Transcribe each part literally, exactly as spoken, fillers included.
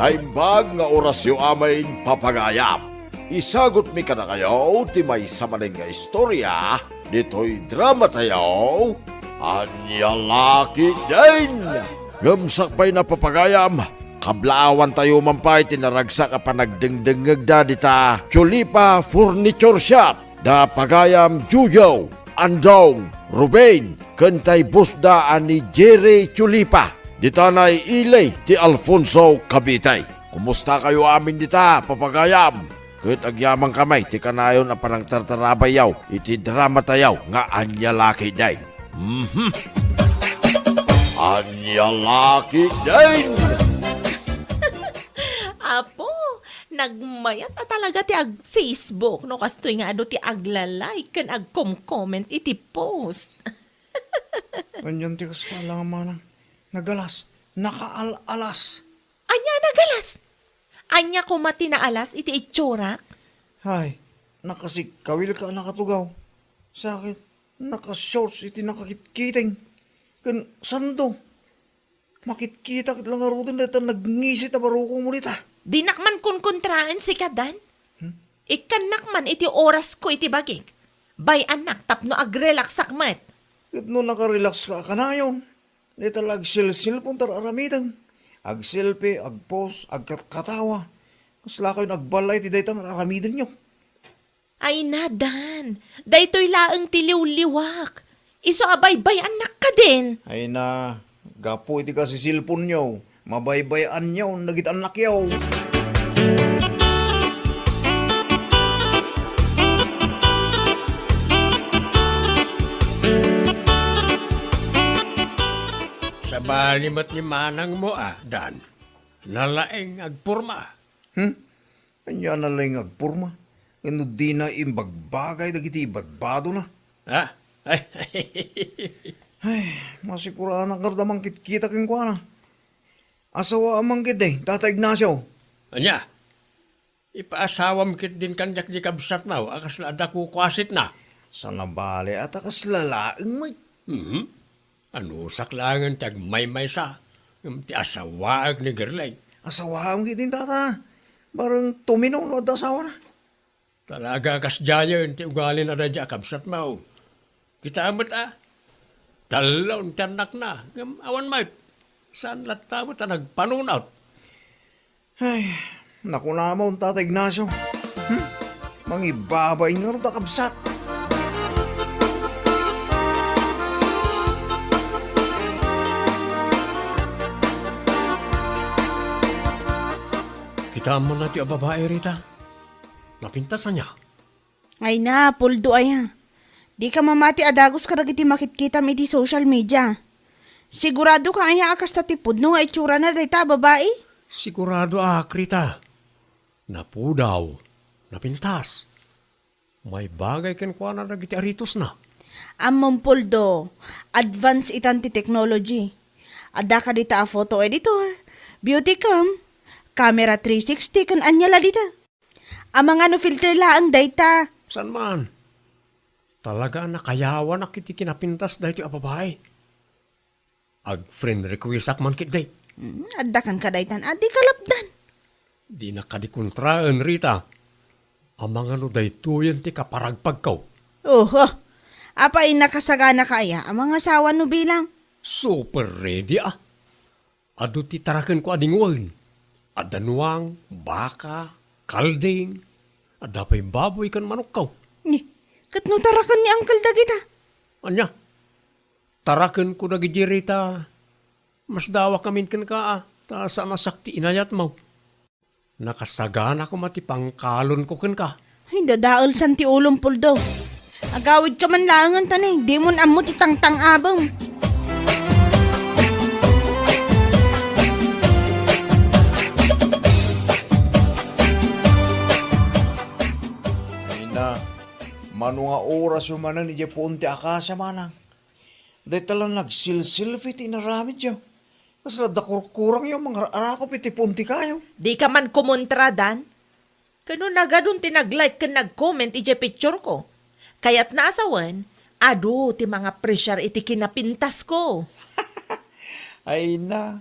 Naimbag nga orasyo amin, papagayam. Isagutmi kadakayo ti maysa manen nga istorya ditoy dramatayo, Ania La Ketdin. Ngem sakbayna, papagayam, kablaawantayo man pay ti naragsak a panagdengdengngegda dita Chulipa Furniture Shop. Da pagayam Jojo, Andong, Ruben, ken tay bossda a ni Jerry Chulipa, dita nay ili ti Alfonso, Cavite. Kumustakayo amin dita, papagayam? Ket agyamankami ti kanayon a panangtartarabayyo iti dramatayo nga Ania La Ketdin. Mhm. Ania La Ketdin! Apo, nagmayat a talaga ti ag-Facebook no kastoy nga adu ti agla-like ken agkom-comment iti post. Anian ti kasta, alangan manang. Nagalas. Nakaal-alas. Ania a nagalas? Ania koma ti naalas iti itsurak? Hay, nakasikkawil ka a nakatugaw. Sakit, nakashorts iti nakakitkiting. Ken sando, makitkita ket la ngaruden dayta nagngisi ta barukongmo dita. Dinak man kunkontraen sika, Dan. Hmm? Ikkannak man iti orasko iti bagik. Bay-annak tapno agrelaksak met. Ket no nakarelax ka a kanayon, dayta la agselselpon ta ar-aramidem. Agselfie, agpost, agkatkatawa. Kaslakayon agballay iti dayta nga ar-aramidenyo. Ay na, Dan, daytoy laeng ti liwliwak. Isu a baybay-annak kadin. Ay na, gapu iti kasiselponyo, mabaybay-anyo dagiti annakyo. Sabali met ni manangmo a, Dan. Nalaing agporma. Hmm? Ania a nalaing agporma? Ngem no dina imbagbagay dagiti ibadbadona? Ha? Ay, Ay, masikuranak ngarud a mangkitkita kenkuana. Asawaam man ketdi, Tata Ignacio. Ania? Ipaasawam ketdin kaniak di kabsatmo a kasla adda kukuasitna. Saan a bale a ta kasla laeng met. Mhm. Anusak laengen ti agmaymaysa, ngem ti asawaek ni Gerlay. Asawaam ketdin, Tata. Bareng tumino no adda asawana. Talaga a kasdiayen ti ugalina daydiay a kabsatmo. Kitaem met a, tallo ti annakna, ngem awan met. Saan latta met a nagpanunot. Ay, nakunamon, Tata Ignacio. Hmm? Mangibabain ngarud a kabsat. Kitaem man daytoy a babai, Rita. Napintas ania? Ay na, Poldo aya. Dika mamati a dagus kadagiti makitkitam iti social media. Siguradoka aya a kasta ti pudno nga itsurana dayta a babai? Siguradoak, Rita. Napudaw, napintas. Maibagay kenkuana dagiti aritosna. Ammom, Poldo, advance itan ti technology. Adda kadita a photo editor, beauty cam, camera three sixty, ken ania la dita. Amangan no filter laeng dayta. Saan man? Talaga a nakayawanak iti kinapintas daytoy a babai. Ag-friend requestak man ketdi. Hmm, adda kan kadaytan a di kalapdan. Dinak kadi kontraen, Rita. Amangan no daytoyen ti kaparagpagko. Oho. Apay, nakasaganaka aya a mangasawa no bilang? Super ready a. Adu ti tarakenko a dingwen. Adda nuang, baka, kalding. Adda pay baboy ken manokko. Ni, ket no taraken ni Uncle dagita? Ania? Tarakenko dagidi, Rita. Masdawak ngamin kenka a, ta saan a sakti inayatmo. Nakasagana koma ti pangkalonko kenka. Ay, dadaelsan ti ulom, Poldo. Agawidka man laengen ta ne, dimon ammo ti tangtang-abem. Ay na, mano nga orasyo manen idiay puon ti akasia, manang? Dayta la nagsilsilpi ti inaramidyo. Kasla adda kurkurangyo mangar-arakop iti puon ti kayo. Dika man kumontra, Dan. Kano nagadun ti nag-like ken nag-comment idiay picture ko. Kayatna a sawen, adu ti mangapresiar iti kinapintasko. Ay na,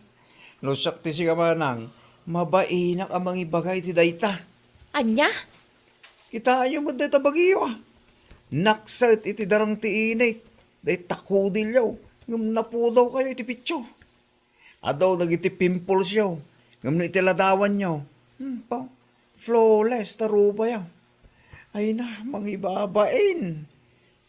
no siak ti sika manang, Mabainak a mangibaga iti dayta. Ania? Kitaenyo met dayta bagiyo, a. Nakset iti darang ti init, dayta kudilyo, ngem napudawkayo iti picture. Adu dagiti pimples yo, ngem no iti ladawanyo, hmm, pa, flawless ta rubayo. Ay na, mangibabain.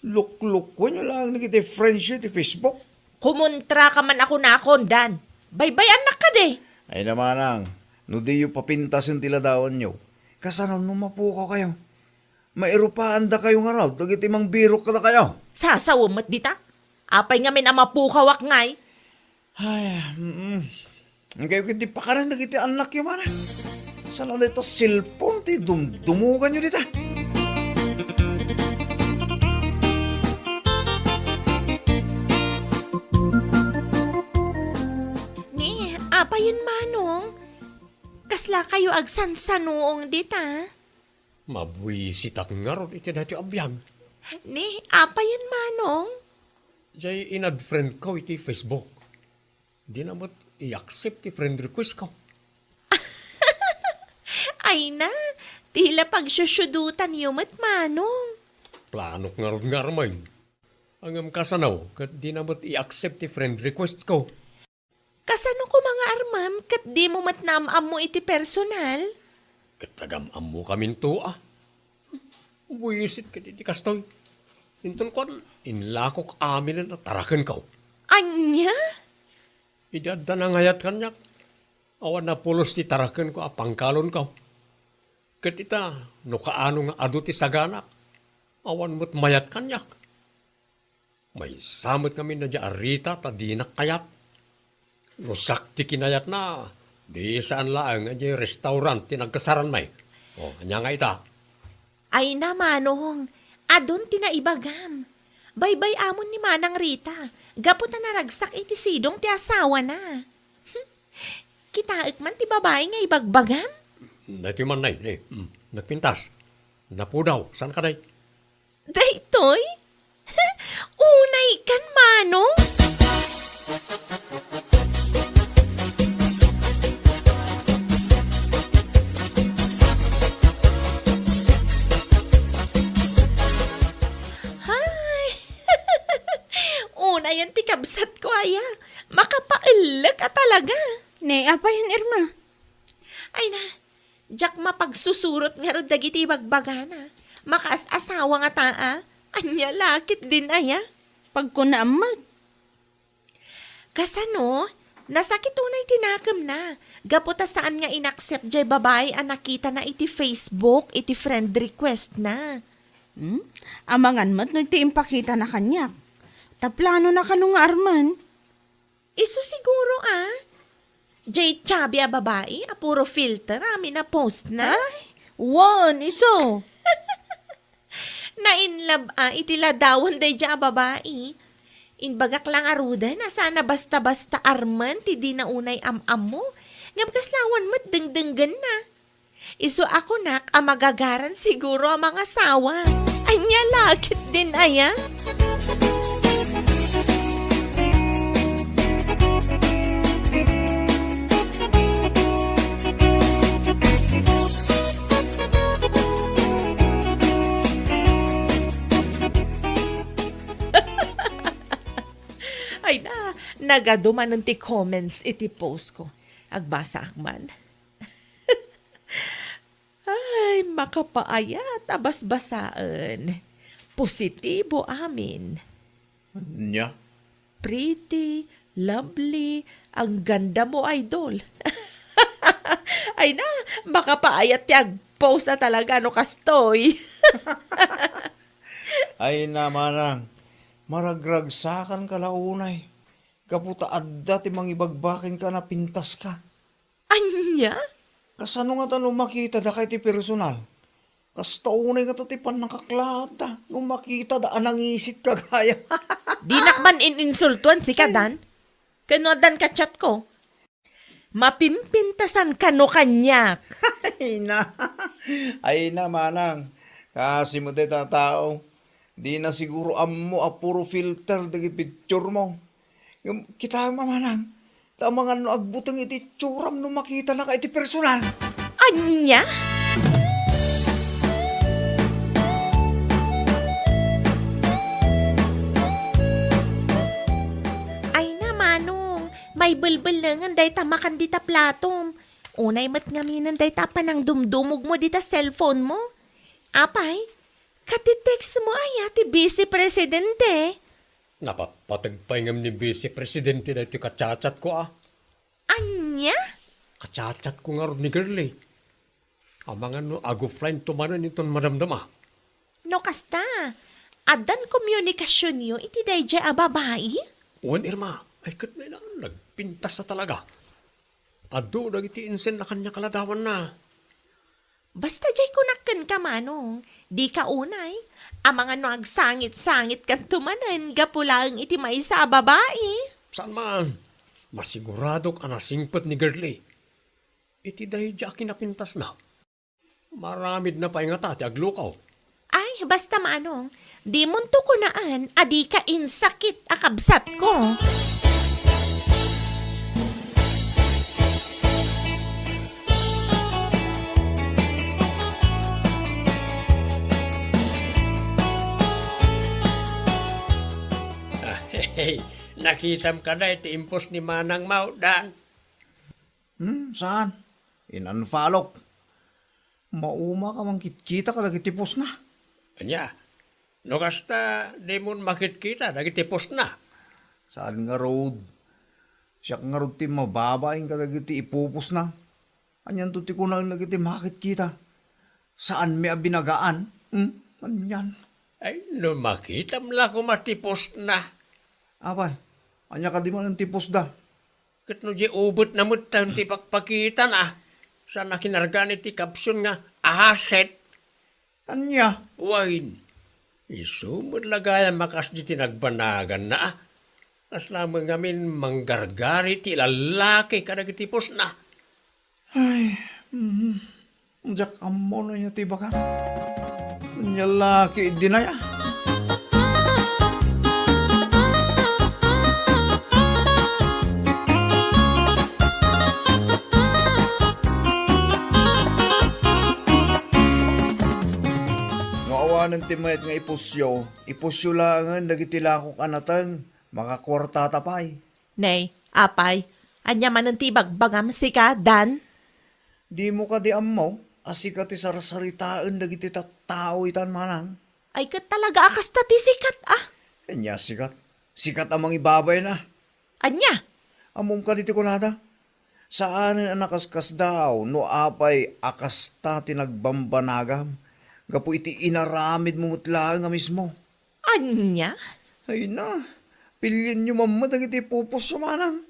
Luklukuenyo laeng dagiti friends yo iti Facebook. Kumontra ka man a kunakon, Dan. Baybay-annak kadi. Ay na manang, no diyo papintasen ti ladawanyo, kasano no mapukawkayo? Mairupaandakayo ngarud dagiti mangbirok kadakayo. Sasawem met dita. Apay ngamin a mapukawak ngay? Ay, mm. Engkayo ketdi pakanen dagiti annakyo, mana. Saan a dayta cellphone ti dumdumuganyo dita? Ni, apayen, Manong? Kasla kayo agsansanuong dita? Mabuisitak ngarud iti daytoy a biag. Ni, apayen, Manong? Jay in-add friend ko iti Facebook. Dina met i-accept ti friend request ko. Ay na, ti la pagsusudutanyo met, Manong. Planok ngarud nga armen. Ngem kasano, ket dina met i-accept ti friend request ko. Kasano koma nga armem ket dimo met naam-ammo iti personal? Ket agam-ammokaminto a. Buisit ket iti kastoy. Inton kuan, inlakok aminen a tarakenko. Ania? Idi adda nangayat kaniak, awan a pulos ti tarakenko a pangkalonko. Ket ita, no kaano nga adu ti saganak, awan met mayat kaniak. Maysa met ngamin daydiay a Rita ta dinak kayat. No siak ti kinayatna, di saan laeng a diay restaurant ti nagkasaranmi. O, ania nga ita? Ay na, Manong, adun ti naibagam. Baybay-amon ni Manang Rita, gapu ta naragsak iti sidong ti asawana. Kitaek man ti babai nga ibagbagam? Daytoy man, nay, nay. Mm, nagpintas. Napudaw. Saan ka, day? Daytoy? Unay kan, Manong? Hay! Unayen ti kabsatko aya. Makapaellek a talaga. Ne, apayen, Irma? Ay na, diak mapagsusurot ngarud dagiti ibagbagana. Makaas-asawa ngata a. Ania la ketdin aya? Pagkunaam met. Kasano? Nasakit unay ti nakemna. Gapu ta saan nga in-accept jay babai a nakitana iti Facebook, iti friend request na. Hmm? Amangan met no ti impakitana kaniak. Ta planona kano nga armen? Isu siguro a. Jay chubby a babai a puro filter amin a post na. Ay, wen, isu. Na-in love a iti ladawan daydiay a babai. Imbagak la ngaruden a saan a basta-basta armen ti dina unay am-ammo. Ngem kasla awan met dengdenggenna. Isu a kunak a magagaran siguro a mangasawa. Ania la ketdin aya? Ay na, nagadu manen ti comments iti post ko. Agbasaak man. Ay, makapaayat a basbasaen. Positibo amin. Ania? Pretty, lovely, ang ganda mo, idol. Ay na, makapaayat ti agpost a talaga no kastoy. Ay na, manang, maragragsakan ka la unay. Gapu ta adda ti mangibagbaken ka a napintas ka. Ania? Kasano ngata no makitada ka iti personal? Kasta unay ngata ti pannakaklaatta no makitada a nangisit ka gaya. Dinak man in-insultuan sika, Dan. Ken no addan ka chat ko. Mapimpintasan kano kaniak. Ay na. Ay na, manang. Kasi mo dayta a tao. Di na siguro ammo a puro filter dagiti picture mo. Ngem, kitaem a, manang. Ta amangan no agbuteng iti itsuram no makitanaka iti personal. Ania? Ay na, Manong, maibelbelengen dayta makan dita platom. Unay met ngaminen dayta panangdumdumogmo dita cellphone mo. Apay, kati text mo aya ti Vice Presidente? Napatpateg pay ngem ni Vice Presidente daytoy ka-chat-chat ko, a. Ania? Ka-chat-chat ko ngarud ni Girlie. Amangan no ag-offline to manen inton madamdama. No kasta, addan komunikasionyo iti daydiay a babai? Wen, Irma, ay ket nay na, nagpintas a talaga. Adu dagiti insenna kaniak a ladawanna. Basta diay kunak kenka, Manong, dika unay. Amangan no agsangit-sangitkanto manen gapu laeng iti maysa a babai. Saan man. Masiguradok a nasingpet ni Girlie. Iti daydiay a kinapintasna, maaramidna pay ngata ti aglukaw. Ay, basta, Manong, dimonto kunaan a dika insakit a kabsatko. Ah, hey, nakitam kada iti impos ni Manang Maudan? Hmm, saan? In-unfollowk. Maumak a mangkitkita kadagiti postna. Ania? No kasta, dimon makitkita dagiti postna? Saan ngarud? Siak ngarud ti mababain kadagiti ipupostna. Anianto ti kunaen dagiti makitkita? Saanmi a binagaan? Hmm? Anian? Ay, no makitam la koma ti postna. Apay, ania kadi manen ti postda? Ket no di ubetna metten ti pakpakitana, saan a kinargan iti caption nga asset. Ania? Wen, isu met la gayam a kasdi ti nagbanaganna, a. Kasla met ngamin manggargari ti lallaki kadagiti postna. Ay, mm, diak ammo no ania ti ibagam. Ania la ketdin aya? No awanen ti mayat nga ipusyo, ipusyo laengen dagiti lakok a nateng, makakuartata pay. Nay, apay, ania manen ti ibagbagam sika, Dan? Dimo kadi ammo a sika ti sarsaritaen dagiti tattao itan, Manang? Ay, ket talaga a kasta ti sikat, a. Ania sikat? Sikat a mangibabain, a. Ania? Ammom kadi ti kunada? Saanen a nakaskasdaaw no apay a kasta ti nagbambanagam gapu iti inaramidmo met laeng a mismo. Ania? Ay na, pilienyo man met dagiti ipupusyo, Manang.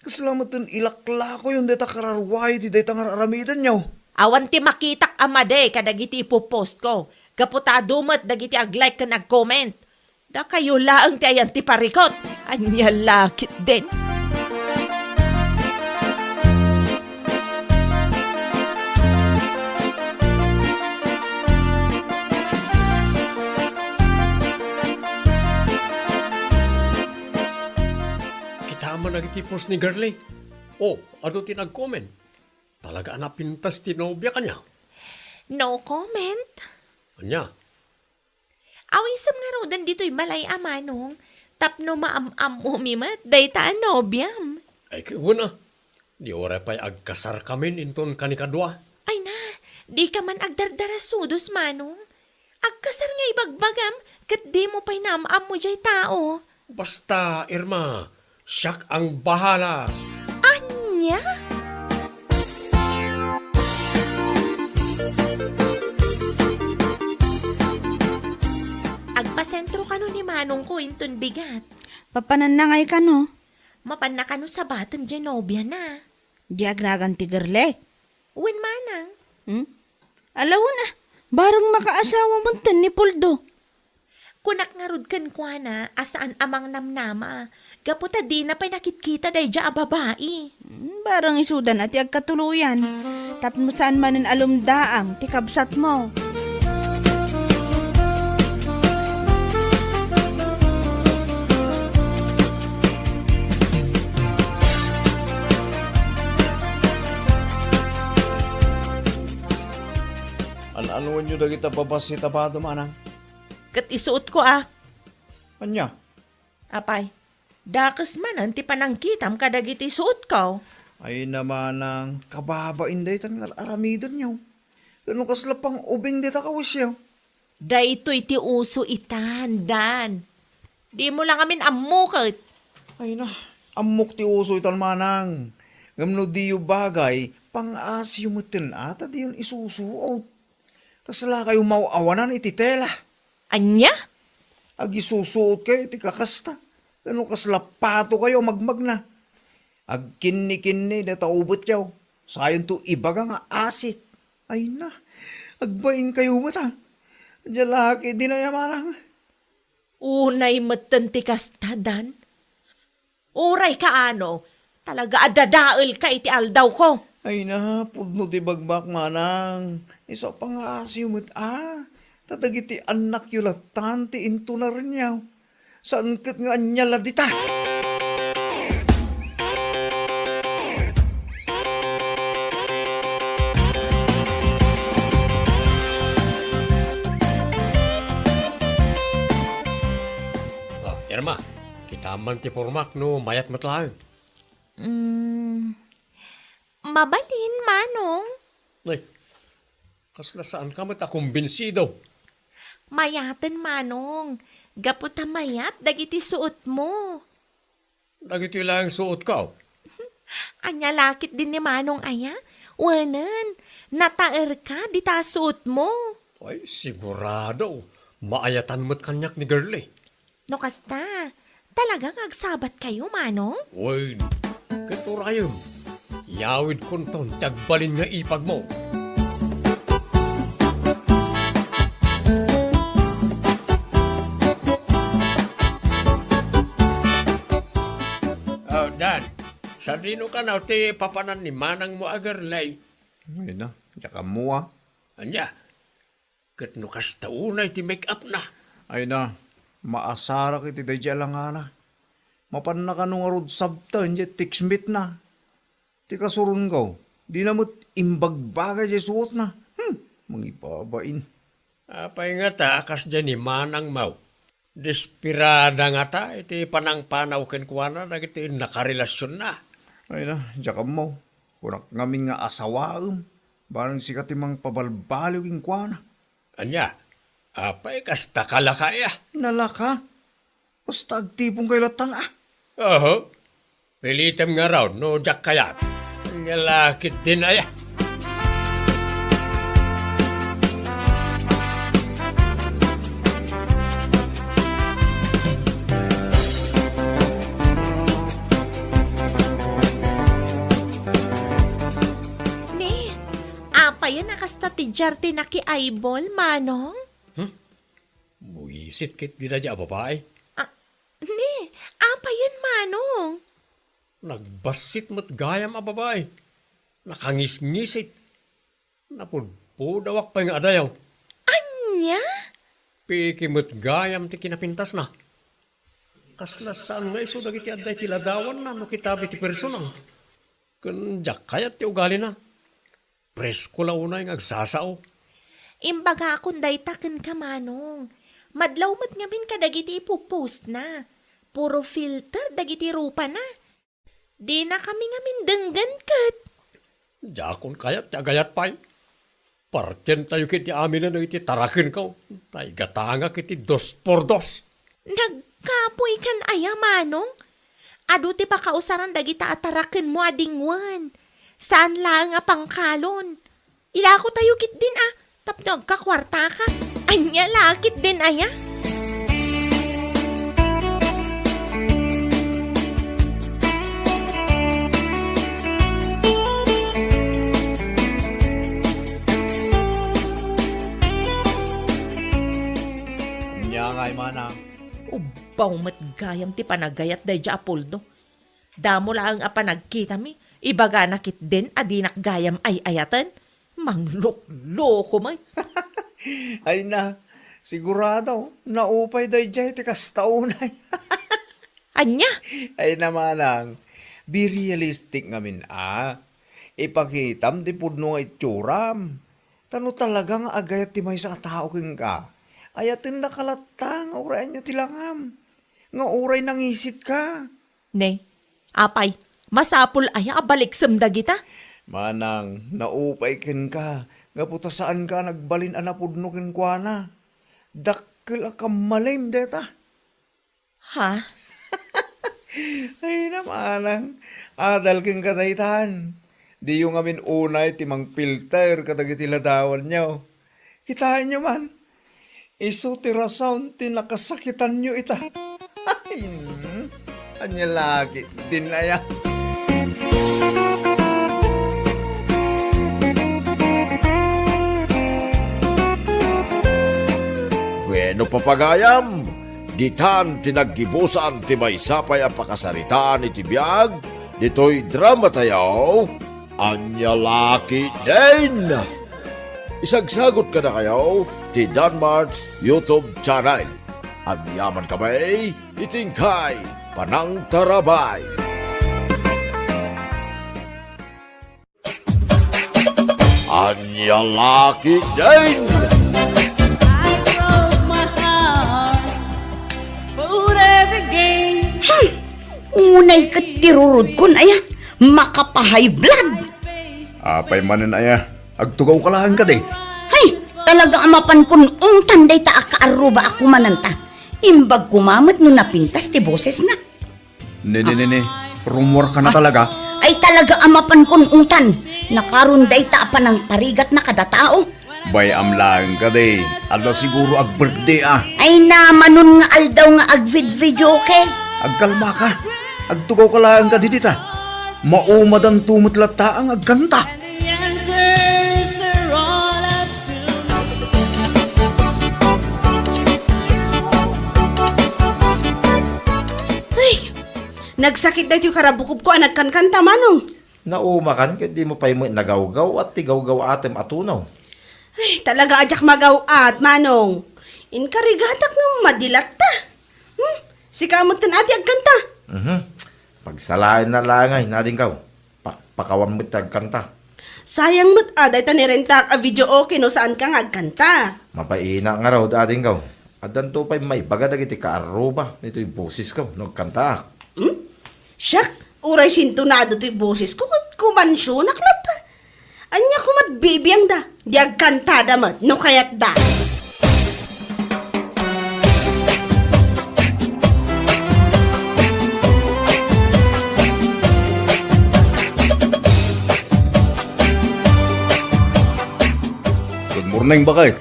Kasla metten ilaklakoyon dayta kararuayo iti dayta nga ar-aramidenyo. Awan ti makitak a madi kadagiti ipupostko, gapu ta adu met dagiti ag-like ken ag-comment. Dakayo laeng ti ayan ti parikut. Ania la ketdin? Kitaem man dagiti post ni Girlie. O, adu ti nag-comment. Talaga a napintas ti nobia kaniak. No comment. Ania? Awisem ngaruden ditoy balay a, Manong, tapno maam-ammomi met dayta a nobiam. Ay, ket wen a. Di uray pay agkasarkamin inton kanikadua. Ay na, dika man agdardarasudos, Manong. Agkasar nga ibagbagam, ket dimo pay naam-ammo diay tao. Basta, Irma, siak ang bahala. Ania? Agpasentro kano ni Manongko inton bigat. Papananna ngay kano? Mapanna kano sabaten diay nobiana. Di agnagan ti Girlie? Wen, Manang. Hmm? Ala wen a, bareng makaasawa metten ni Poldo. Kunak ngarud kenkuana a saan a mangnamnama, gapu ta dina pay nakitkita daydiay a babai. Hmm, bareng isuda na ti agkatuloyan. Tapno saan manen a lumdaam ti kabsatmo. Anuenyo dagita babassit a bado, manang? Ket isuotko a. Ania? Apay, dakes manen ti panangkitam kadagiti suotko. Ay na, manang, kababain daytan nga ar-aramidenyo. Ket no kasla pang-ubing dita kawisyo. Daytoy ti uso itan, Dan. Dimo la ngamin ammo ket. Ay na, ammok ti uso itan, manang. Ngem no diyo bagay, pang-asiyo metten a ta diyon isusuot. Kasla kayo maw-awanan iti tela? Ania? Agisusuot kayo iti kakasta. Ken no kasla pato kayo a magmagna. Agkinni-kinni data ubetyo. Sayonto ibaga nga asit. Ay na, agbain kayo met a. Ania la ketdin aya, manang? Unay metten ti kasta, Dan. Uray kaano, talaga a dadaelka iti aldawko. Ay na, pudno ti bagbak, manang. Isu a pangngasiyo met a. Ta dagiti annakyo lattan ti intunarenyo. Saan ket nga ania la dita? Ah, Irma, kitam man ti pormak no mayat met laeng. Mm, mabalin, Manong. Ay, kasla saanka met a kumbinsido? Mayaten, Manong. Gapu ta mayat dagiti suotmo. Dagitoy laeng suotko. Ania la ketdin ni Manong aya? Wenen, nataerka dita a suotmo. Ay, sigurado. Maayatan met kaniak ni Girlie. No kasta, talaga nga agsabatkayo, Manong? Wen, ket urayem, yawidkonton ti agbalin nga ipagmo. Oh, Dan, sadino kano ti papanan ni manangmo a Girlie? Ay na, diak ammo a. Ania? Ket no kasta unay ti make-up na? Ay na, maasarak iti daydiay a langana. Mapanna kano ngarud sabten diay text meet na. Ti kasurongko, dina met imbagbaga diay suotna. Hmm, mangibabain. Apay ngata a kasdiay ni manangmo? Desperada ngata iti panangpanaw kenkuana dagiti nakarelasionna. Ay na, diak ammo. Kunak ngamin nga asawaem, barang sika ti mangpabalbaliw kenkuana. Ania? Apay, kasta ka laka aya? Nalaka? Basta agtiponkayo lattan a. Oho. Pilitem ngarud no diak kayat. Ania la ketdin aya? Ni, apayen a kasta ti diar ti naki-eyeball, Manong? Hmm? Buisit ketdi daydiay a babai. Ah, ni, apayen, Manong? Nagbassit met gayam a babai. Nakangisngisit. Napudpudawak pay nga adayaw. Ania? Peke met gayam ti kinapintasna. Kasla saan nga isu dagiti adda iti ladawanna no kitam iti personal. Ken diak kayat ti ugalina. Presko la unay nga agsasao. Imbagakon dayta kenka, Manong. Madlaw met ngamin kadagiti ipu-postna. Puro filter dagiti rupana. Dinakami ngamin denggen ket. Diakon kayat ti agayat pay. Partientayo ketdi aminen dagiti tarakenko. Ta igatangak iti dos por dos. Nagkapoykan aya, Manong? Adu ti pakausaran dagita a tarakenmo a dingwen. Saan laeng a pangkalon. Ilakotayo ketdin a, tapno agkakuartaka. Ania la ketdin aya? Ania ngay, manang? Ubbaw met gayam ti panagayat daydiay a puldo. Damo laeng a panagkitami, ibagana ketdin a dinak gayam ay-ayaten. Manglukloko met. Ay na, sigurado, naupay daydiay ti kasta unay. Ania? Ay na, manang, be realistic ngamin a. Ipakitam ti pudno nga itsuram. Ta no talaga nga agayat ti maysa a tao kenka, ayatendaka latta nga uray ania ti langam, nga uray nangisitka. Ne, apay, masapul aya a baliksem dagita? Manang, naupay kenka, gapu ta saanka a nagbalin a napudno kenkuana. Dakkel a kammalem dayta. Ha? Ay, namanang, adal kenka daytan. Diyo ngamin unay ti mangpilter kadagiti ladawanyo. Kitaenyo man, isu ti rason ti nakasakitanyo ita. Ay, ania la ketdin aya? Bueno, papagayam, ditan ti naggibusan ti maysa pay a pakasaritaan iti biag ditoy drama tayo, Ania la ketdin? Isagsagot kadakayo ti Danmart's YouTube channel. Agyaman kami iti inkay panangtarabay. Ania la ketdin? I broke my heart for every game. Hmm. Unay ket ti rurodkon, aya. Makapa-high blood. Apay manen, aya? Agtugawka laeng kadi? Hay, talaga a mapankon ungtan dayta a kaarruba a kumananta. Imbag koma met no napintas ti bosesna. Ne, ne, ne, ne. Rumorkana talaga? Ay, talaga a mapankon ungtan. Nakaron dayta a panangparigatna kada tao. Bay-am laeng kadi. Adda siguro ag-birthday a. Ay, namanon nga aldaw nga agvidvideoke. Agkalmaka. Agtugawka laeng kadi dita. Maumadanto met latta nga agkanta. Ay, nagsakit daytoy karabukobko a nagkankanta, Manong. Naumakan ket dimo pay met nagawgaw-at ti gawgaw-atem a tunaw. Ay, talaga a diak magaw-at, Manong. Inkarigatak nga madi latta. Hmm? Sika metten a ti agkanta. Mhm. Pagsalaenna laeng, ay, nadingkaw. Pakpakawan met ti agkanta. Sayang met a dayta nirentak a videoke no saanka nga agkanta. Mabain ngarud, adingkaw. Addanto pay maibaga dagiti kaarruba ditoy bosesko no agkantaak. Hmm? Siak, uray sintonado toy bosesko ket kumansionak latta. Ania koma't bibiangda? Di agkantada met no kayatda. Good morning, baket.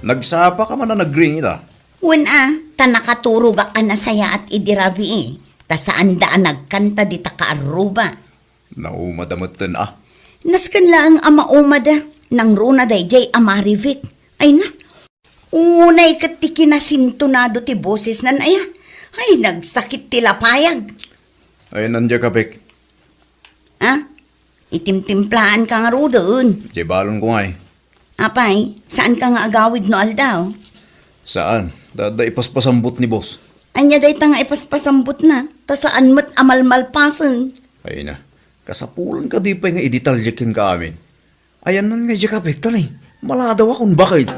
Nagsapaka man a nagring ita? Wen a, ta nakaturogak a nasayaat idi rabii, ta saanda a nagkanta dita kaarruba. Naumada metten a. Nasken laeng a maumada, nangruna daydiay a Marivic. Ay na, unay ket ti kinasintonado ti bosesnan aya. Ay, nagsakit ti lapayag. Ay, nandiay ka, Pek. Ha? Itimtimplaanka ngaruden. Diay balonko ngay. Apay, saanka nga agawid no aldaw? Saan. Adda ipaspasambot ni boss. Ania dayta nga ipaspasambotna? Ta saan met a malmalpasen. Ay na, kasapulan kadi pay nga idetalye kenka amin. Ayanna ngay diay kape, ta ni, maladaw a kun bakit.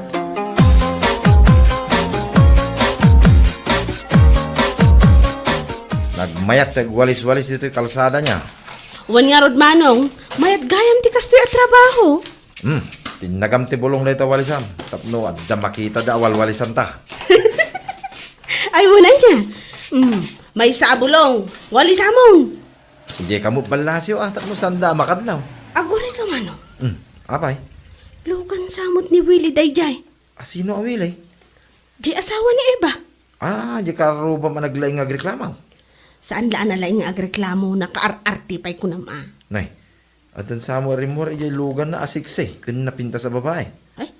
Nagmayat ti agwalis-walis ditoy kalsada nia. Wen ngarud, Manong, mayat gayam ti kastoy a trabaho. Hmm, tinnagam ti bulong dayta walisam, tapno adda makitada a walwalisanta. Ay, wen ania. Hmm, maysa a bulong, walisamon. Idiay kamo ballasyo a, tapno saanda a makadlaw. Aguray ka, Manong. Hmm, apay? Lugan sa met ni Willie daydiay. A, sino a Willie? Di asawa ni Eva. Ah, di karubam a naglaing nga agreklamo. Saan la a nalaing nga agreklamo, nakaar-arte pay kunam a. Nay, addan sa mo a rimmuar idiay luganna a siksi ken napintas a babae. Ay,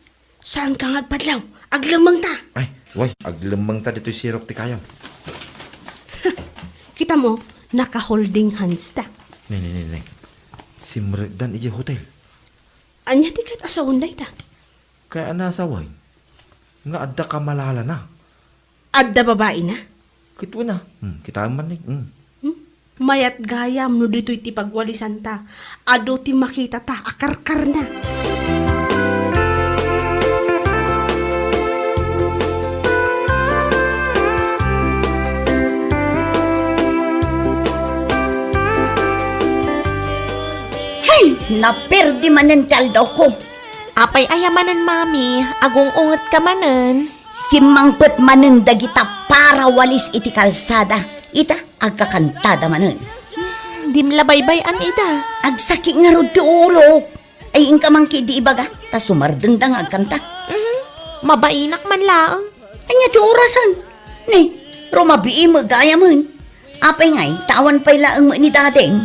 saanka nga agpadlaw? Aglemmengta. Ay, way, aglemmengta ditoy sirok ti kayam. Kita mo, naka-holding hands ta. Ne, ne, ne, ne. Simrekdan idiay hotel. Ania ti ket asawen dayta? Kaya a nasaway nga adda kamalalana. Adda babaina? Ket wen a. Hmm, kitaem man ni. Hmm. Hmm? Mayat gayam no ditoy ti pagwalisanta. Adu ti makitata a karkarna. Naperdi manen ti aldawko. Apay aya manen, Mami? Agung-ungetka manen. Simmangpet manen dagita para walis iti kalsada. Ita, agkakantada manen. Hmm, dim la baybay-an ida. Agsaki ngarud ti ulok. Ay, inka man ketdi ibaga, ta sumardengda nga agkanta. Mhm. Mabainak man laeng. Ania ti orasen? Ne, rumabii met gayamen. Apay ngay, ta awan pay laeng met ni Dadem.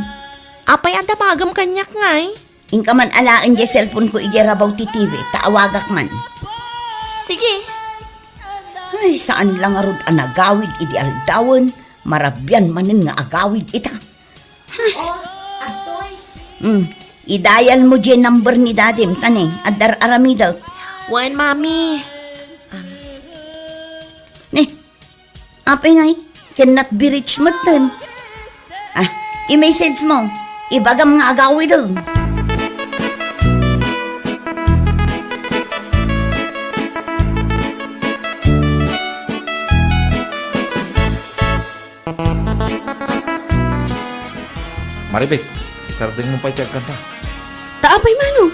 Apay a damagem kaniak ngay? Inka man alaen diay cellphone ko idiay rabaw ti T V, ta awagak man. Sige. Ay, saan la ngarud a nagawid idi aldawen, marabian manen nga agawid ita. Oh, Atoy. Hmm, idayal mo diay number ni Dadem, ta ne, adda ar-aramidek. Wen, Mami. Ne, apay ngay, cannot be reached metten. Ah, i-message mo. Ibagam nga agawiden. Maribek, isardengmo pay ti agkanta. Ta apay mano?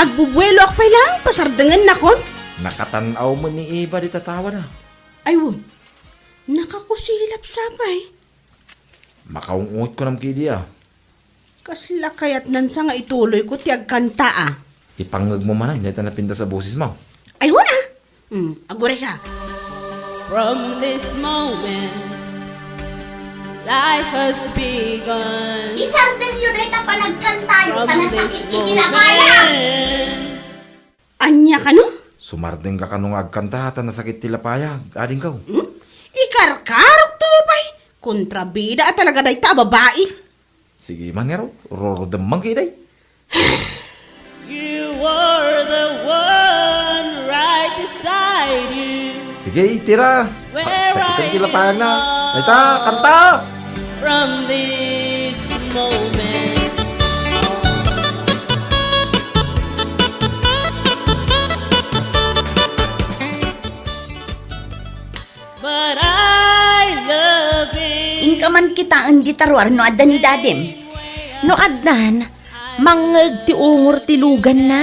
Agbubueloak pay laeng, pasardengennakon? Nakatan-aw met ni Eva dita tawana. Ay, wen. Nakakusilap sa pay. Makaung-ot ko nam kidi, a. Kasla kayatnan sa nga ituloyko ti agkanta, a. Ipangngegmo manen, dayta napintas a bosesmo. Ay, wen, a. Hmm, agurayka. From this moment, life has begun. Isardengyo dayta panagkantayo, ta nasakit iti lapayag. Ania kano? Sumardengka kano nga agkanta ta nasakit ti lapayag, adingko? Hmm? Ikarkarokto pay. Kontrabida a talaga dayta a babai. Sige man ngarud, rurudem man ketdi. You are the one right beside you. Sige, itira. Sakiten ti lapayagna. Dayta, kanta! From this moment on. But I love it. Inka man kitaen dita ruar no adda ni Dadem. No addan, mangngeg ti ungor ti luganna.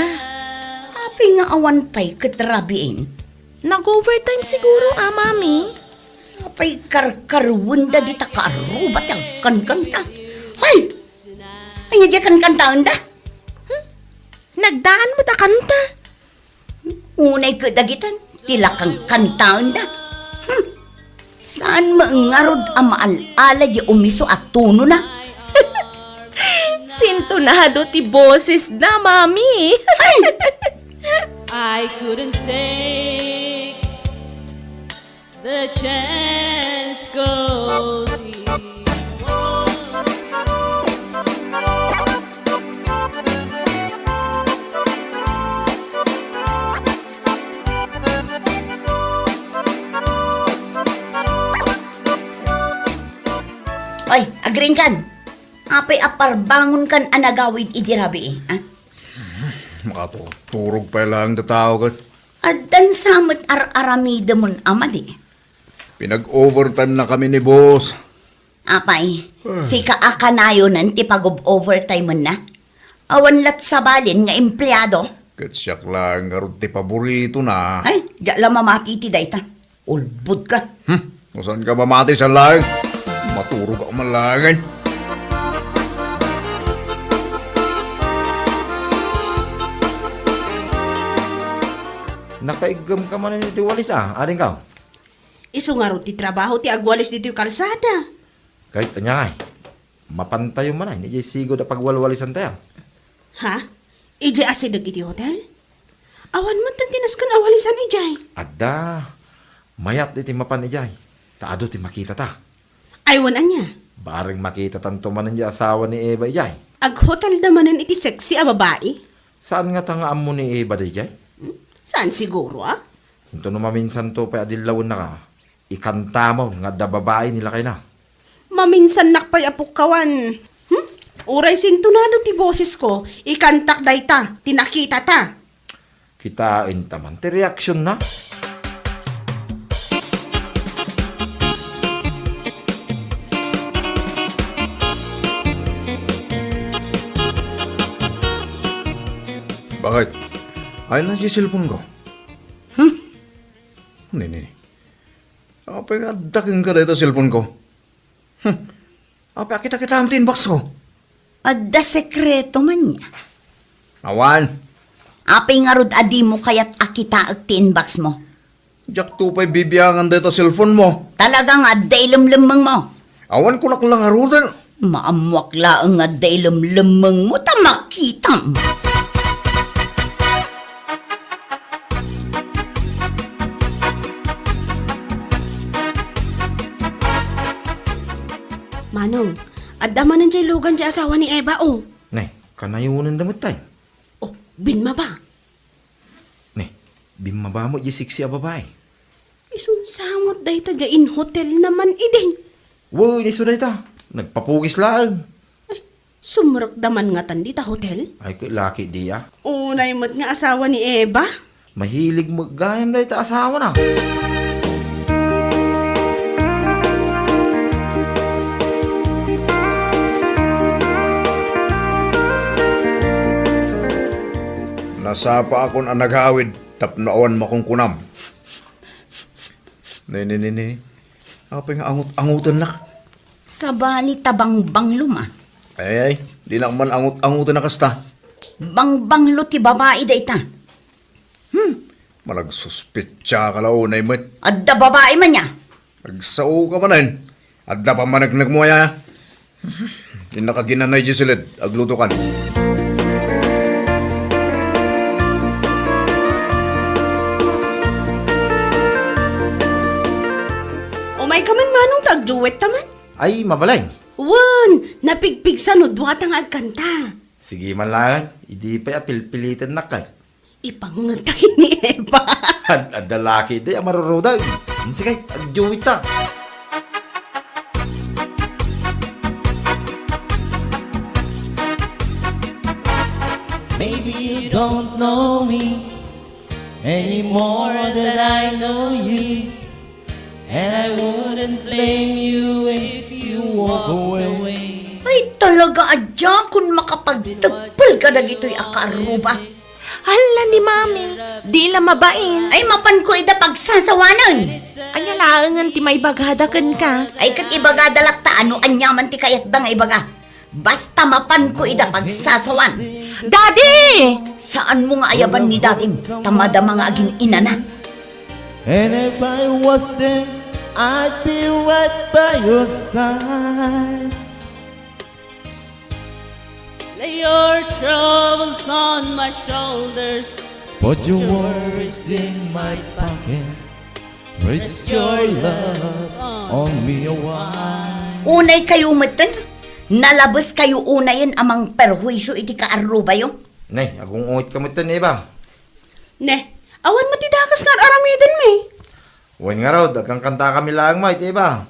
Apay nga awan pay ket rabiin? Nag-overtime siguro, a, Mami. Sapay karkarwenda dita kaaruba ti agkankanta. Hay! Ania diay kankantaenda? Hmm? Nagdaan met a kanta. Unay ket dagitan, ti la kankantaenda. Hmm. Saan met ngarud a maal-ala diay umiso a tonona? Sintonado ti bosesna, Mami. Ay! I couldn't take the chance goes. Oy, agriingkan. Apay a parbangonkan a nagawid idi rabii, a? Makaturturog pay laeng ti tao ket. Addan sa met ar-aramidemon a madi. Pinag-overtime na kami ni boss. Apay, ah, sika a kanayonen ti pag-overtime na? Awan la't sabali nga empleado? Ket siak laeng ngarud ti paboritona. Ay, diak la mamati iti dayta. Ulbodka. Hmm, no saanka mamati, saan laeng? Maturogak man laengen. Nakaiggemka manen iti walis, a, adingko? Isu ngarud ti trabaho ti agwalis ditoy kalsada. Ket ania ngay, mapantayo manen idiay sigud a pagwalwalisantayo. Ha? Idiay asideg iti hotel? Awan met ti nasken a walisan idiay. Adda. Mayat iti mapan idiay. Ta adu ti makitata. Ay, wen ania? Bareng makitatanto manen diay asawa ni Eva idiay. Aghotelda manen iti sexy a babai? Saan ngata nga ammo ni Eva daydiay? Hmm? Saan siguro, a? Intono maminsanto pay a dillawennaka, ikantamon nga adda babai ni lakayna. Maminsannak pay a pukkawan. Hmm? Uray sintonado ti bosesko, ikantak dayta, ti nakitata. Kitaenta man ti reaktionna. Ay, ay na di cellphone ko. Hmm? Nini. Apay nga adda kenka dayta cellphone ko? Hmm. Apay a kita-kitaem ti inbox ko? Adda sekreto man niya. Awan. Apay ngarud a dimo kayat a kitaek ti inbox mo? Diakto pay bibiangan dayta cellphone mo. Talaga nga adda ilemlemmeng mo. Awan ko laklak ngaruden. Maammoak laeng nga adda ilemlemmeng mo ta makitam. Manong, adda manen jay lugan jay asawa ni Eva, oh. Ne, kanayonen da met tay. Oh, binmaba. Ne, binmaba met jay sexy a babai. Isunsangot dayta jay in hotel naman idin. Wen, isu dayta. Nagpapugis laeng. Sumrekda man ngatan dita hotel? Ay, ket laki diay. Unay met nga asawa ni Eva? Mahilig met gayam dayta asawana. Nasapaakon a nagawid tapno awan makunkunam. Ne, ne, ne, ne. Apay nga angut-angutennak? Sabali ta bangbanglom a. Ay, ay, dinak man angut-anguten a kasta. Bangbanglo ti babai dayta. Hmm, managsuspetsa ka la unay met. Adda babai man ya. Agsao ka manen. Adda pammaneknek mo aya. Innaka ginanay di siled, aglutokan. Umay ka man, Manong, ta agduet ta man. Ay, mabalay. Wen, napigpigsa no duata nga agkanta. Sige man laeng, idi pay a pilpilitennak kay. Ipangngeg ta ken ni Eva. Ad-, adda laki di a marurudeg. Hmm, sige, agduet ta. Maybe you don't know me any more than I know you. And I wouldn't blame you if you walked away. Ay, talaga, adda kun makapagtagpel kadagitoy a kaarruba. Hala ni Mami, di la mabain. Ay, mapanko ida pagsasawanen. Ania laengen ti maibagada kenka? Ay, ket ibagada latta no aniaman ti kayatda nga ibaga. Basta mapanko ida pagsasawan. Daddy! Saanmo nga ayaban ni dadim, ta madama nga agin-inana. And if I was there, I'd be right by your side. Lay your troubles on my shoulders. Put your worries in my pocket. Rest your love on me a while. Unay kayo metten, nalabes kayo unayen a mangperhuisyo iti kaarrubayo. Ne, agung-ungit ka metten, Eva. Ne, awan met ti dakes nga ar-aramiden mi. Wen ngarud, agkankanta kami laeng met, Eva.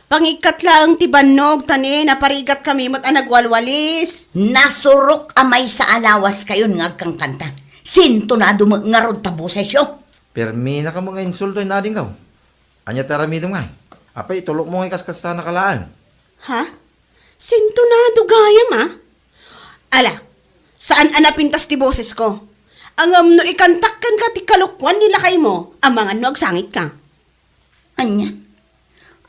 Pangikkat laeng ti bannog, ta ne, naparigat kami met a nagwalwalis. Nasurok a maysa a lawas kayon nga agkankanta. Sintonado met ngarud ta bosesyo. Permi na kamo nga insulto, inadingkaw. Ania ti aramidem ngay? Apay, itulokmo ngay kaskasana ka laeng? Ha? Sintonado gayam, a? Ala, saan a napintas ti bosesko. Ngem no ikantak kenka ti kalokuan ni lakaymo, amangan no agsangitka. Ania?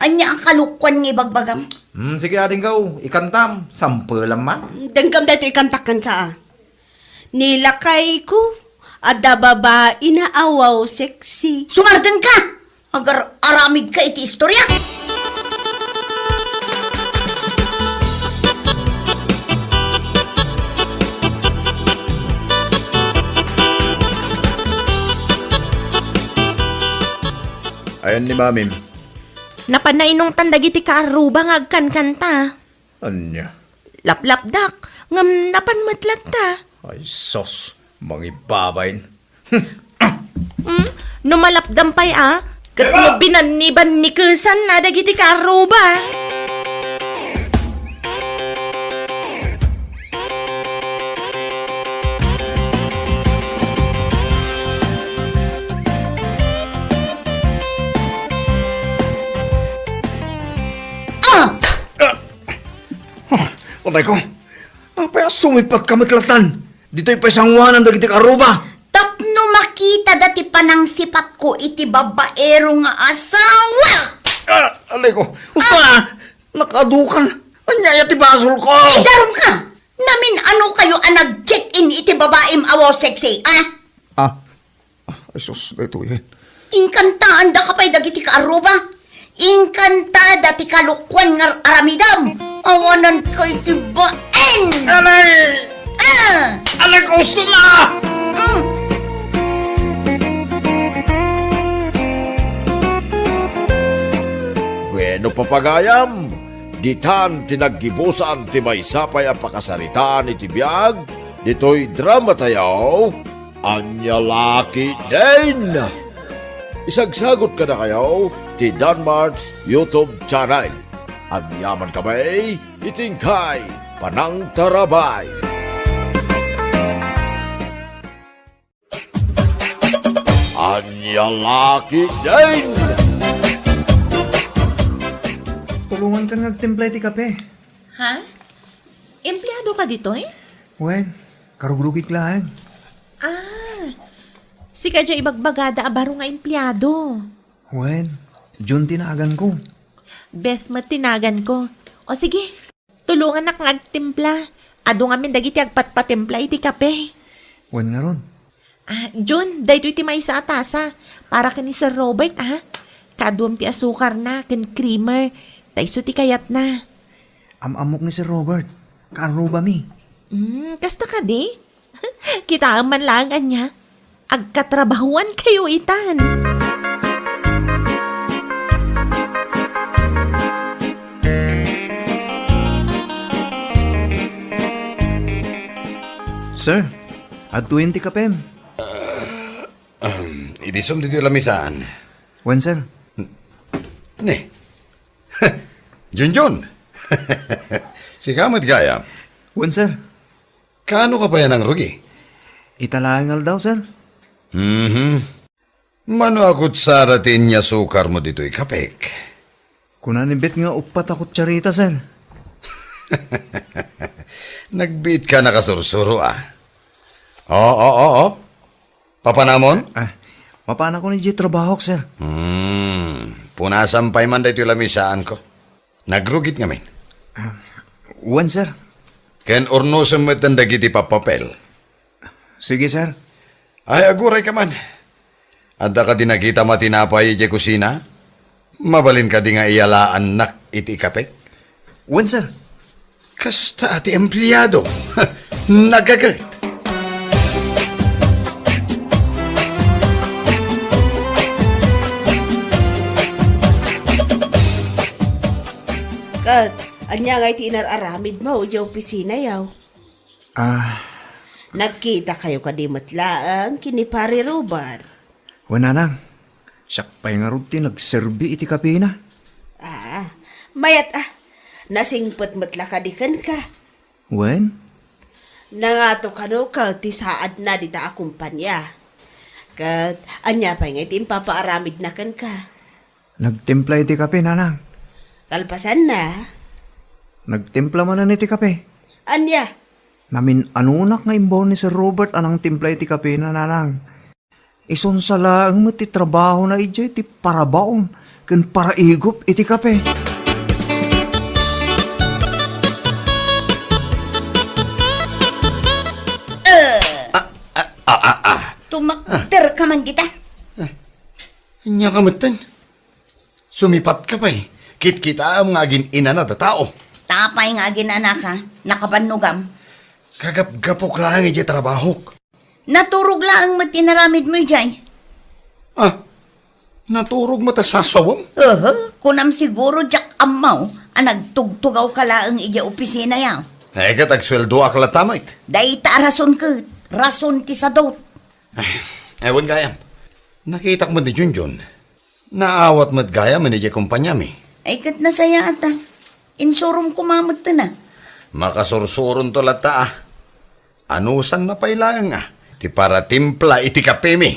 Ania a kalokuan nga ibagbagam? Hmm, sige, adingkaw, ikantam. Sampelam man. Denggem daytoy ikantak kenka, a. Ni lakayko, adda babaina a wow sexy. Sumardengka! Agar-aramidka iti istorya. Ayan ni Mamim. Napan nainungtan dagiti kaarruba nga agkankanta. Ania? Laplapdak, ngem napan met latta. Ay, sus, mangibabain. Hmm? No malapdam pay a, ket no binannibannikesan a dagiti kaarruba. Ah! Ah! Ah, unay ko. Apay a sumipat ka met latan? Ditoy pay sangoanan dagiti kaarruba. Tapno makitada ti panangsipatko iti babaero nga asawa. Ah, alay ko. Usta, ah, nakadukan. Ania aya ti basolko? Idarum ka! Namin-ano kayo a nag-check-in iti babaem a wow sexy, ah? Ah, ah, ay sus, daytoy, eh. Inkantaanda ka pay dagiti kaarruba. Inkantada ti kalokuan nga aramidam. Awanan kay ti baen. Alay! Ah! Alay, gusto na! Mm. Bueno, papagayam, ditan ti naggibusan ti maysa pay a pakasaritaan iti biag ditoy drama tayo. Ania la ketdin? Isagsagut kadakayo ti Danmart's YouTube channel. Agyaman kami iti inkay panangtarabay. Ania la ketdin? Tulongankan nga agtimpla iti kape. Ha? Empleado ka ditoy? Wen, karugrugik laeng. Ah, sika diay ibagbagada a baro nga empleado. Wen, Jun ti naganko. Beth met ti naganko. O sige, tulongannak nga agtimpla. Adu ngamin dagiti agpatpatimpla iti kape. Wen ngarud. Ah, Jun, daytoy ti maysa a tasa. Para ken ni Sir Robert, ah. Kaaduam ti asukarna ken creamer. Ta isu ti kayatna. Am-ammok ni Sir Robert. Kaarrubami. Hmm, kasta kadi? Kitaem man laeng ania. Agkatrabahuan kayo itan. Sir, adtoyen ti kapem. Ahem, idisum ditoy lamisaan. Wen, sir. Ne. Junjun. Sika met gayam. Wen, sir. Kaano ka pay a nangrugi? Ita laeng aldaw, sir. Mhm. Mano a kutsara ti inyasukarmo ditoy kapek? Kuna ni Bet nga uppat a kutsarita, sir. Nagbiit ka nakasursuro, ah. Oo, oo, oo. Papanamon? Ah, mapanakon idiay trabahok, sir. Hmm, punasan pay man daytoy lamisaanko. Nagrugit ngamin. Ah, wen, sir. Ken urnosem metten dagiti pappapel. Sige, sir. Ay, aguray ka man. Adda kadi nakitam a tinapay idiay kusina? Mabalin kadi nga iyalaannak iti ikapek? Wen, sir. Kasta a ti empleado. Nagaget. Ket, ania ngay ti inar-aramidmo idiay opisinayo? Ah. Nagkita kayo kadi met laeng ken ni Pare Robert? Wen, nanang. Siak pay ngarud ti nagserbi iti kapena. Ah, mayat a. Nasingpet met la kadi kenka? Wen? Nangato kano ket ti saadna dita a kompania. Ket ania pay ngay ti impapaaramidna kenka? Nagtimpla iti kape, nanang. Kalpasanna? Nagtimpla manen iti kape. Ania? Namin-anonak nga imbaon ni Sir Robert a nangtimpla iti kapena, nanang. Isunsa laeng met ti trabahona idiay ti parabaon ken paraigup iti kape. Eh, Ah, ah, ah, ah, ah. Tumakder ka man dita. Ania ka metten? Sumipat ka pay. Kitkitaem nga agin-inana da tao. Apay nga agin-anaka, nakabannogam. Kagapgapok laeng idiay trabahok. Naturog laeng met ti inaramidmo idiay. Ah, naturog met a sasawem? Aha, kunam siguro diak ammo a nagtugtugaw ka laeng idiay opisina ya. Ay, ket agsueldoak latta met. Dayta a rason ket, rason ti sadot. Ay, ewan gayam. Nakitak met ni Junjun. Naawat met gayam idiay kompaniami. Ay, ket nasayaat a. Insurom koma met a. Makasursuronto latta a. Anusanna pay laeng a ti paratimpla iti kapemi.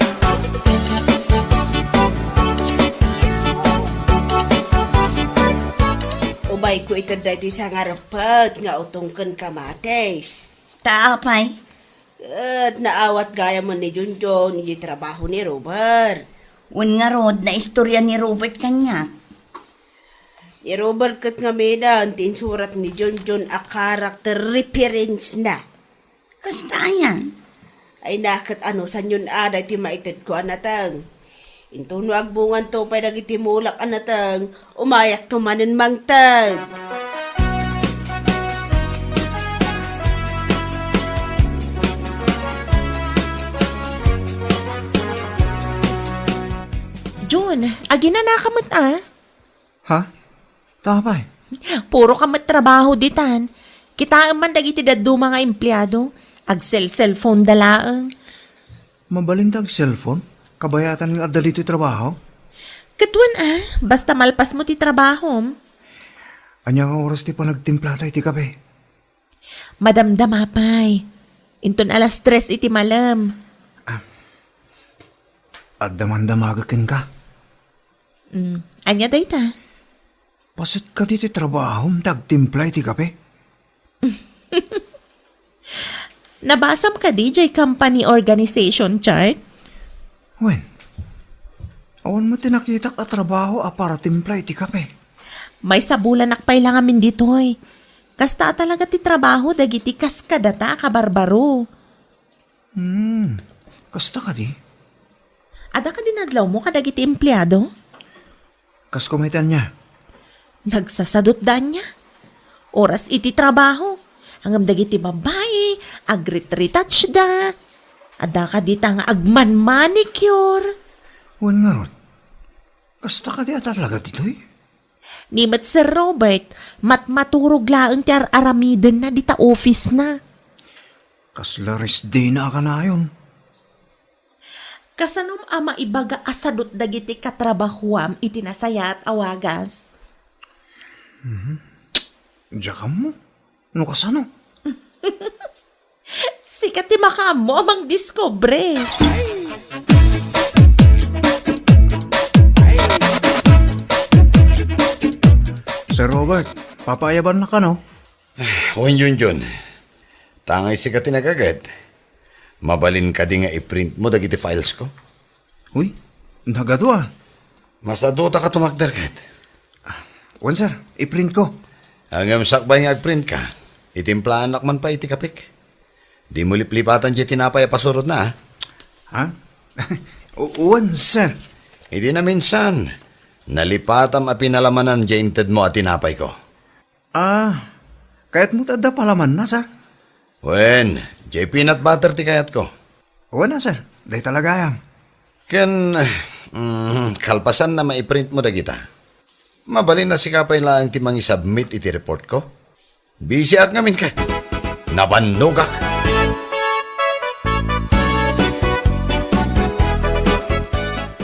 Umayko ited daytoy sangarepet nga utong ken kamatis. Ta apay? Ket naawat gayam ni Junjun iti trabaho ni Robert. Wen ngarud, naistorya ni Robert kaniak. Ni Robert ket ngamin ti insurat ni Junjun a character reference na. Kasta aya? Ay, naket anusanyon a daytoy maitedko a nateng. Intono agbunganto pay dagiti mulak a nateng, umayakto manen mangted. Jun, aginanaka met a? Ha? Tapay? Puro ka met trabaho ditan. Kitaem man dagiti dadduma nga empleado. Agsel-cellphone da laeng. Mabalin ta ag-cellphone? Kabayatan nga adda ditoy trabaho? Ket wen a, basta malpasmo ti trabahom. Ania nga oras ti panagtimplata iti kape? Madamdama pay. Inton alas tres iti malem. Ah. Adda man damaga kenka? Mm. Ania dayta? Paset kadi ti trabahom ta agtimpla iti kape? Nabasam kadi jay company organization chart? Wen, awan met ti nakitak a trabaho a para timpla iti kape. Maysa bulanak pay la ngamin ditoy. Kasta a talaga ti trabaho dagiti kas kadata a kabarbaro. Hmm, kasta kadi? Adda kadi nadlawmo kadagiti empleado? Kas kumayta ania? Nagsasadutda ania? Oras iti trabaho. Ngem dagiti babbai, agrit-retouchda. Adda kadi ta nga agman-manicure. Wen ngarud, kasta kadi a talaga ditoy? Ni met Sir Robert, matmaturog laeng ti ar-aramidenna dita office-na. Kasla risdina a kanayon. Kasanom a maibaga a sadut dagiti katrabahuam iti nasayaat a wagas? Mhm. Diak ammo. No kasano? Sika ti makaammo a mangdiskubre. Sir Robert, papaayabannaka, no? Wen, Junjun. Ta ngay sika ti nagaget. Mabalin kadi nga i-print mo dagiti files ko? Uy, nagadu a. Masadota ka tumakder ket. Wen, sir, i-print ko. Ngem sakbay nga agprint ka, itimplaanak man pay iti kapek. Dimo liplipatan diay tinapay a pasurodna, a? Ha? U-, wen, sir. Idi naminsan, nalipatam a pinalamanan diay intedmo a tinapay ko. Ah, kayatmo ti adda palamanna, sir? Wen, diay peanut butter ti kayatko. Wen a, sir. Dayta la gayam. Ken, mm, kalpasan na maiprint mo dagita. Mabalin a sika pay laeng ti mangisubmit iti report ko. Busy ak ngamin ket nabannogak.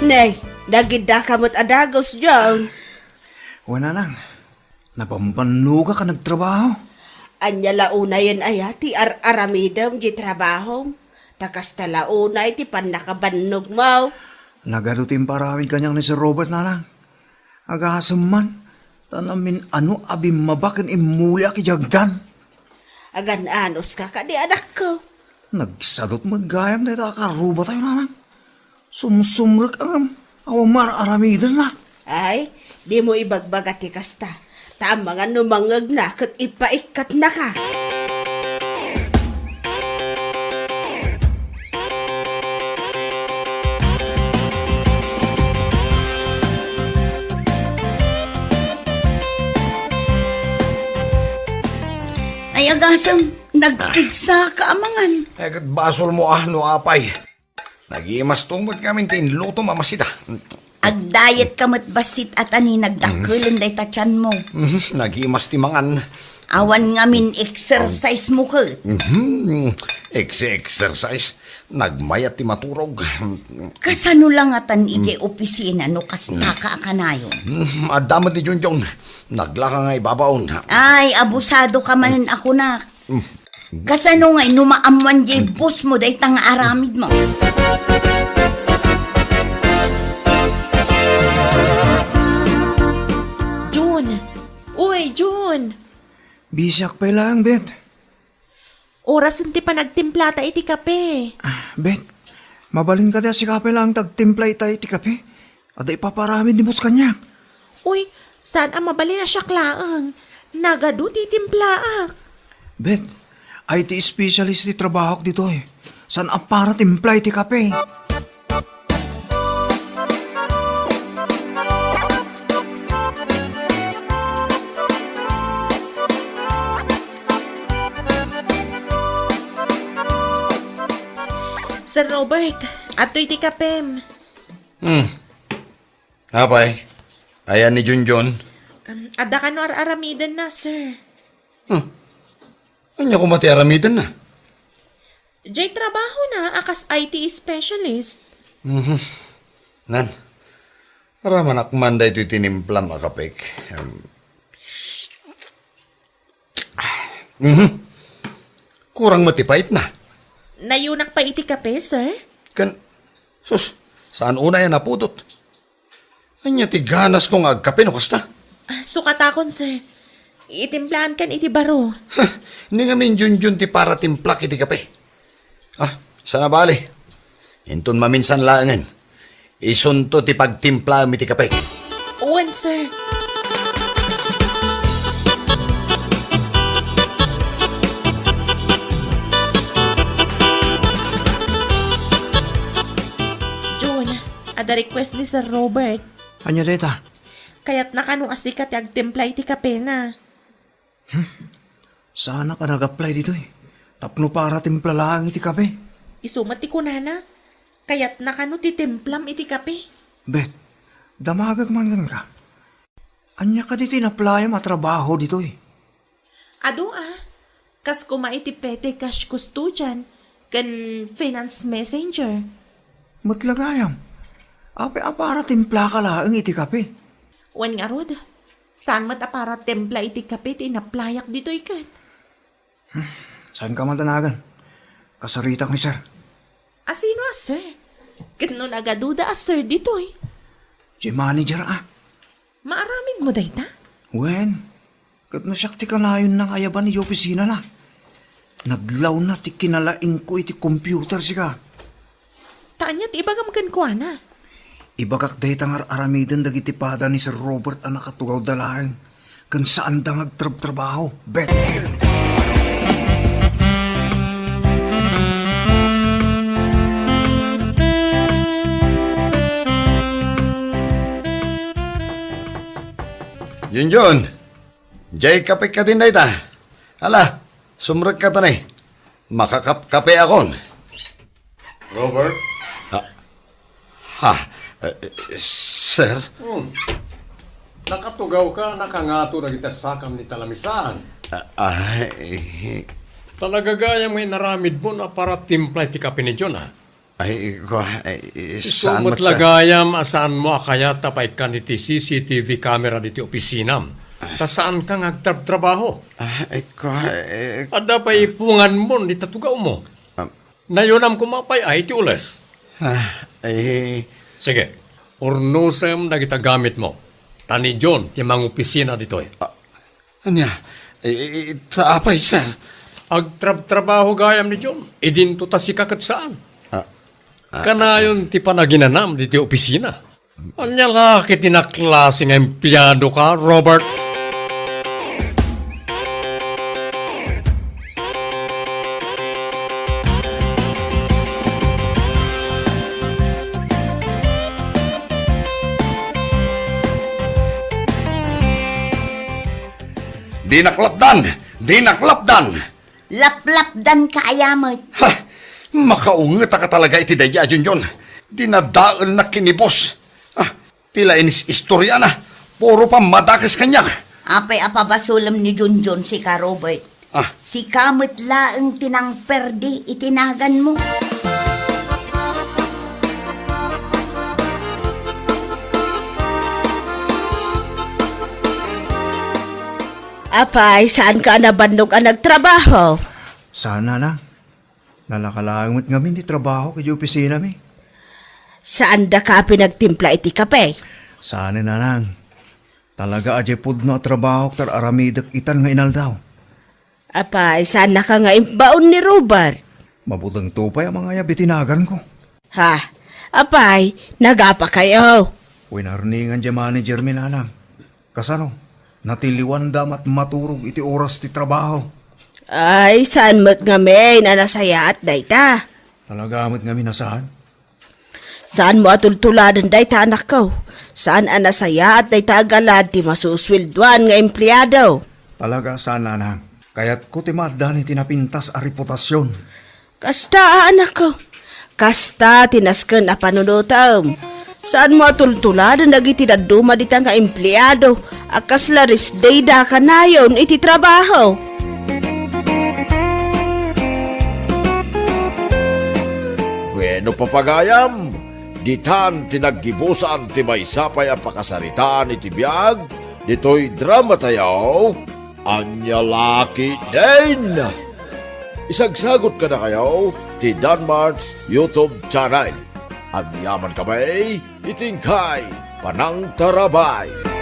Nay, nagidda ka met a dagus, John. Wen a, nang. Nabambannogak a nagtrabaho. Ania la unayen aya ti ar-aramidem di trabahom? Ta kasta la unay ti pannakabannogmo. Nagadu ti imparamid kaniak ni Sir Robert, nanang. Agasem man, ta namin-ano a bimmaba ken immuliak idiay agdan. Agan-anos ka kadi, anakko? Nagsadut met gayam dayta a karubatayo, nanang. Sumsumrek a ngem, awan mar-aramidenna. Ay, dimo ibagbaga ti kasta. Ta amangan no mangngegna ket ipaikkatnaka. Ay, agasem, nagpigsa ka amangan. Ay, ket basolmo a no apay. Nagimas to met ngamin ti inlutom a masida. Agdayet ka met bassit a ta ni nagdakkelen dayta tianmo. Mhm, nagimas ti mangan. Awan ngamin exercise mo ket. Mhm, ex-, exercise. Nagmayat ti maturog. Kasano la ngatan idiay opisina no kasta ka a kanayon? Mhm, adda met ni Junjun. Naglaka nga ibabaon. Ay, abusado ka manen a kunak. Kasano ngay no maammoan diay boss mo dayta nga aramid mo? Jun! Uy, Jun! Busy ak pay laeng, Bet. Orasen ti panagtimplata iti kape. Ah, Bet, mabalin kadi a sika pay laeng ti agtimpla ita iti kape? Adda ipaparamid ni boss kaniak. Uy, saan a mabalin a siak laeng. Nagadu ti timplaak. Bet, I T specialist ti trabahok ditoy. Saan a para timpla iti kape. Sir Robert, adtoy ti kapem. Hmm. Apay, ayan ni Junjun? Um, adda kano ar-aramidenna, sir. Huh. Ania koma ti aramidenna? Jay trabahona a kas I T specialist. Mhm. Nan, aramanak man daytoy tinimplam a kapek. Em. Mhm. Kurang met ti paitna. Nayunak pay iti kape, sir? Ken, sus, saan unay a napudot? Ania ti ganasko nga agkape no kasta? Ah, sukatakon, sir. Itimplaankan iti baro. Huh, ni ngamin Junjun ti para timplak iti kape. Ah, sana bali. Inton maminsan laengen, isunto ti pagtimplaem iti kape. Wen, sir. Jun, adda request ni Sir Robert. Ania dayta? Kayatna kano a sika ti agtimpla iti kapena. Hmm. Saanak a nag-apply ditoy. Tapno para timpla laeng iti kape. Isu met ti kunana. Kayatna kano ti timplam iti kape. Bet, damagek man kenka. Ania kadi ti in-applyam a trabaho ditoy? Adu a, kas koma iti petty cash custodian ken finance messenger. Met la gayam, apay a para timplaka laeng iti kape? Wen ngarud, saan met a para timpla iti kape ti in-applyak ditoy ket. Hmm, saanka man danagan. Kasaritak ni sir. Asino a sir? Ket no nagaduda a sir ditoy? Diay manager a. Maaramidmo dayta? Wen, ket no siak ti kanayonna nga ayaban idiay opisinana. Nadlawna ti kinalaingko iti computer sika. Ta ania ti ibagam kenkuana? Ibagak dayta nga ar-aramiden dagiti pada ni Sir Robert a nakatugawda laeng ken saanda nga agtrabtrabaho. Bet! Junjun, diay kapek kadin dayta. Ala, sumrekka ta ni. Makakapkapeakon. Robert? Ha? Ha? Eh, eh, sir? Hmm. Nakatugawka, nakangato dagiti sakam ni Talamisan. Ah, ah, eh. Talaga gayam nga inaramidmo a para timpla iti kape ni Jun, a? Ay, kua, ay, eh, saan met la gayam a saanmo a kayat a paikkan iti C C T V camera ditoy opisinam. Ah. Ta saanka nga agtrabtrabaho. Ah, ay, kua, eh, adda pay ipunganmon dita tugawmo. Ah. Nayunam koma pay a iti ules. Ah, eh. Sige, urnosem dagita gamitmo. Ta ni Jun ti mangopisina ditoy. Ah, Ania? I, i, i, ta apay, sir? Agtrabtrabaho gayam ni Jun. Idinto ta sika ket saan. Ah, ah, kanayon ti panaginanam ditoy opisina. Ania la ket ti naklase nga empleado ka, Robert? Dinak lapdan! Dinak lapdan! Laplapdanka aya met. Ha! Makaungetaka talaga iti daydi a Junjun. Dinadaelnak ken ni boss. Ah, ti la inis-istoriana. Puro pammadakes kaniak. Apay a pabasolem ni Junjun sika, Robert? Ah. Sika met laeng ti nangperdi iti naganmo. Apay, saanka a nabannog a nagtrabaho? Saan, nanang. Nalaka laeng met ngamin ti trabahok idiay opisinami. Saandaka a pinagtimpla iti kape? Saan, nanang. Talaga a diay pudno a trabahok ti ar-aramidek itan nga inaldaw. Apay, saannaka nga imbaon ni Robert? Mabutengto pay a mangayab iti naganko. Ha? Apay, nagapakayo? Winarningan diay manager mi, nanang. Kasano? Natiliwanda met maturog iti oras ti trabaho. Ay, saan met ngamin a nasayaat dayta? Talaga met ngamin a saan? Saanmo a tultuladen dayta, anakko. Saan a nasayaat dayta a galad ti masusweldoan nga empleado. Talaga saan, nanang. Kayatko ti maaddan iti napintas a reputasion. Kasta, anakko. Kasta ti nasken a panunotem. Saanmo a tultuladen dagiti dadduma dita nga empleado a kasla rest day da kanayon iti trabaho. Bueno, papagayam, ditan ti naggibusan ti maysa pay a pakasaritaan iti biag ditoy dramatayo, Ania la ketdin. Isagsagot kadakayo ti Danmart's YouTube channel. Agyamankami iti inkay panangtarabay.